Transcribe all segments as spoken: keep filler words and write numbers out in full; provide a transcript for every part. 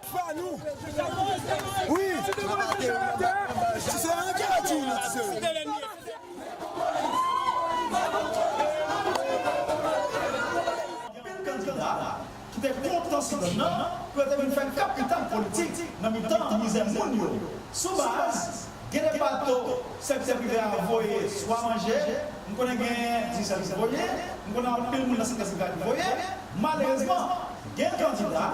Fè nou. Wi. Ti sè, an ki la di nou, ti sè? Anpil kandida ki te kont silòm nan pou yo te vin fè kapital politik nan mitan mizè moun yo. Sou baz, gen de bato sektè prive a voye swa manje, m konnen gen dizèt ki voye, m konnen anpil moun nan sektè prive a ki voye. Malerezman, gen kandida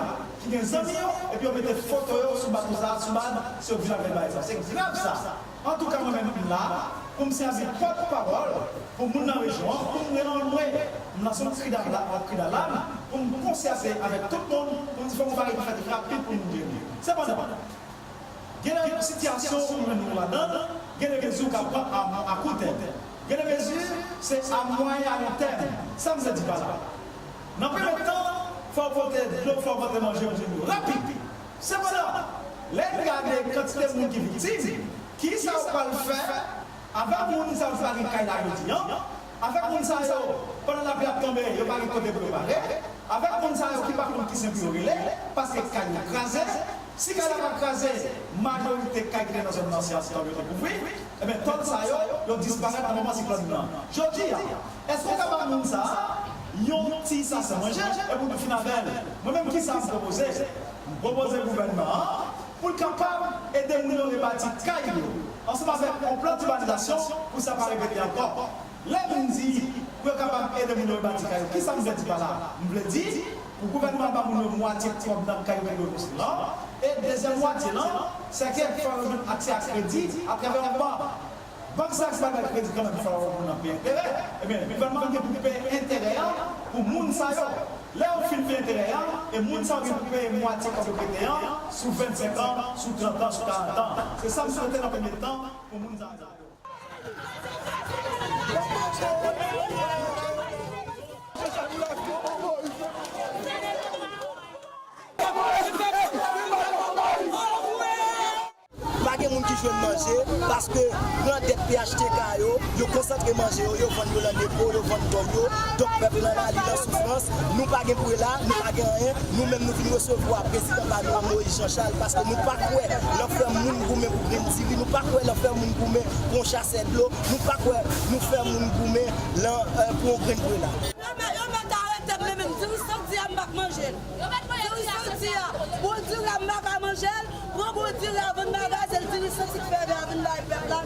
ki gen zanmi yo, epi yo mete foto yo sou bato sa a, sou baz se yo ki vin avèk bagay sa. Se grav sa. Antouka, mwen menm, m la pou m sèvi pòtpawòl pou moun nan rejyon an, pou m rele anmwe. M lanse yon kri dala-, yon kri dalam pou m konsyante avèk tout moun, pou m di fòk yon bagay ki fèt rapid pou moun jere. Sepandan, gen de sitiyasyon ou menm ou ladan, gen de mezi ou ka pran a, a kou tèm. Gen de mezi, se a mwayen a lon tèm. Sa m vle di pa la? Nan premye tan, fò w pote dlo, fò w pote manje pou moun yo rapid. Sepandan, lè n gade kantite moun ki viktim, kisa w pral fè avèk moun sa yo ki pa gen kay la jodi an? Avèk moun sa yo, pandan lapli ap tonbe, yo pa gen kote pou yo bare? Avèk moun sa yo ki pa konn ki sen pou yo rele, paske kay yo kraze? Si kay la pa kraze, majorite kay ki te nan zòn nan se asfalt yo te kouvri. Ebyen, tòl sa yo, yo disparèt nan moman siklòn nan. Jodi a, èske w ka ba moun sa a yon ti sasè manje epi w fin avè l? Mwen menm, kisa m pwopoze? M pwopoze gouvènman an pou l kapab ede moun yo rebati kay yo, ansanm avèk yon plan dibanizasyon pou sa pa repete ankò. Lè m di pou yo kapab ede moun yo rebati kay yo, kisa m vle di pa la? M vle di pou gouvènman an ba moun yo mwatye kòb nan kay yo pou yo konstwi lan, e dezyèm mwatye lan, se ke fò yo jwenn aksè a kredi atravè yon bank. Bank sa a ki pral bay kredi kanmenm, fò moun nan peye enterè. Ebyen, gouvènman an gen pou peye enterè a pou moun sa yo. Lè yo fin peye enterè a, e moun sa yo gen pou peye mwatye kòb yo prete an sou vennsenk an, sou trant an, sou karant an. Se sa m swete nan premye tan pou moun sa yo. Pa gen moun ki jwenn manje, paske gran dèt P H T K yo, yo konsantre manje yo, yo vann yo nan depo, yo vann dòl yo. Donk, pèp lan lali nan soufrans, nou pa gen pre la, nou pa gen anyen. Nou menm, nou vin resevwa prezidan pa nou an, Moïse Jean Charles, paske nou pa kwè lan fè moun goumen pou grenn diri, nou pa kwè lan fè moun goumen pou yon chasè dlo, nou pa kwè nou fè moun goumen lan, eh, pou yon grenn pre la. Yo mèt, yo mèt arete m, men menm diri santi a m p ap manje l. Diri santi a, bon diri a m pa ka manje l, pran bon diri a vann bagay, se diri santi k fè a vin bay pèp la.